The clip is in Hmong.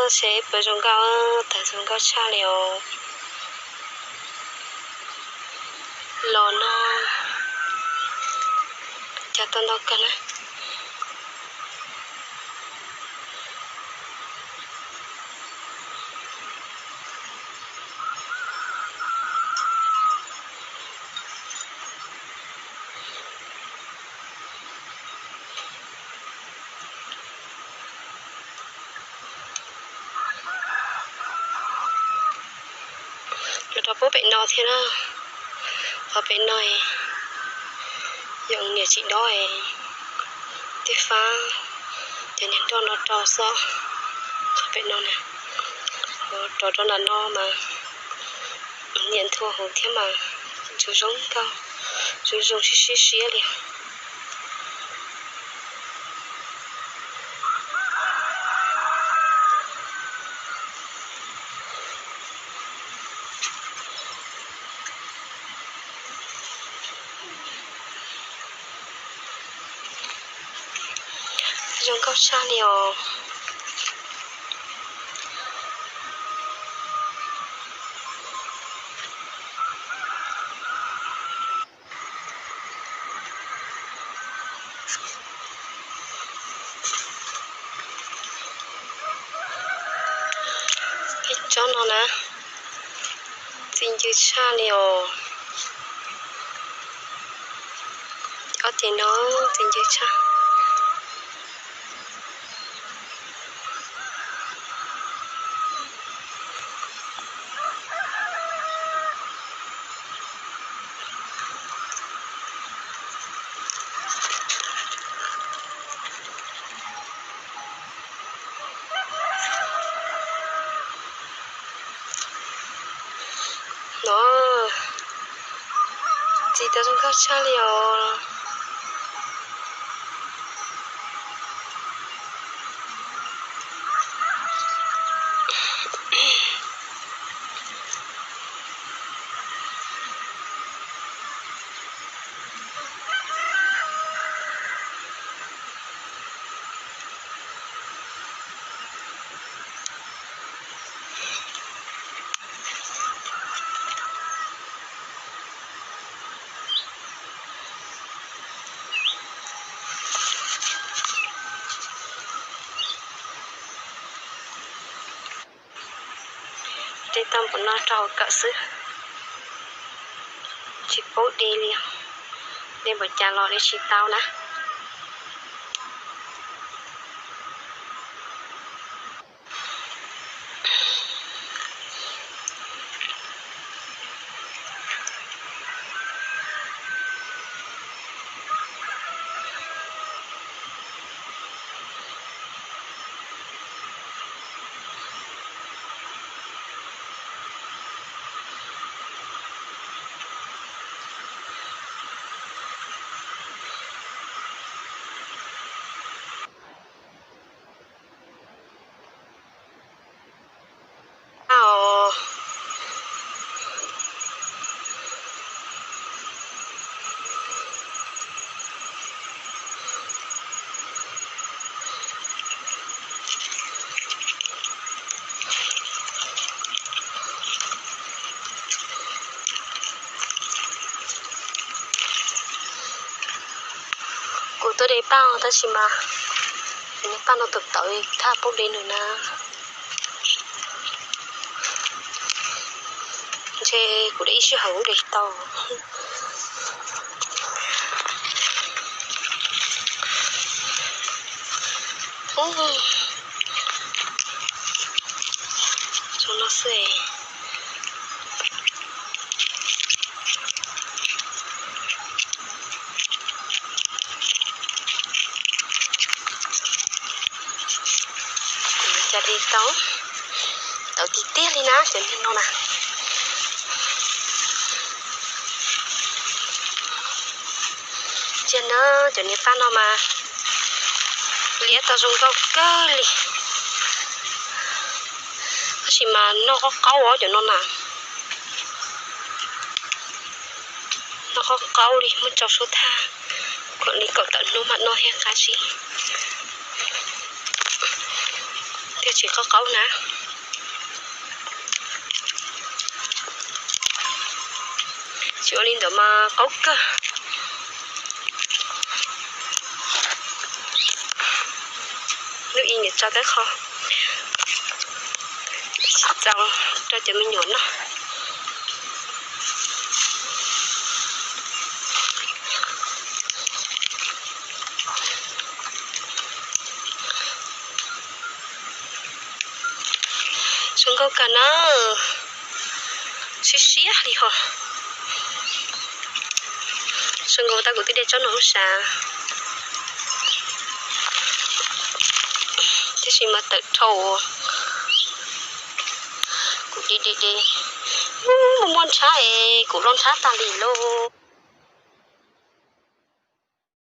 Noj seb puas zoo nkauj, tawg zoo nkauj tshaj li os. Los no cas tau ntau kawg na. Los rau pub pem no thiab na. Qhov pem no yog niam txiv dob thiab fab, cov niag nroj no rau xwb. Qhov pem no na, rau rau nram no mas niam nthua hauv thiab mas zoo zoo nkauj, zoo zoo siab siab siab li. Zoo nkauj tshaj li os. Ib tsob no na, txi ncw tshaj li os. Ob ces no txi ncw tshaj. No, txiv tau zoo nkauj tshaj li os. Dej tag npaum no rau hauv kawm xwb, tsis paub de li, de npaum cas los de tsis tau na. Kuv tuaj de paj tab sis mas nws paj no tawv tawv thaj paub de nws na. Ntshe kuv de ib sij hawm kuj de tsis tau. Ub, zoo no xwb. Cas de tau, tawv tiag tiag li na cov niag no na. Ntsia na, cov niag paj no mas liab tau zoo nkauj kawg li. Tab sis mas noj qaub qaub os cov no na. Noj qaub qaub li, muab tsau suab thaj, kom li kaum tawm hnub mam noj thiaj qab zib. Thiab Tsis qaub qaub na. Tsis ua li ntawd mas qaub kawg. Lub ib niam tso tawb qho, tsis txaus rau cov me nyuam noj. Zoo nkauj kawg na, siab siab li ho. Zoo nkauj tau kuv twb de tsob no hauv sas, tiam sis mas tawm dhau. Kuv de de de, muaj muaj nrhab es kuv loj nrhab tag li lauj.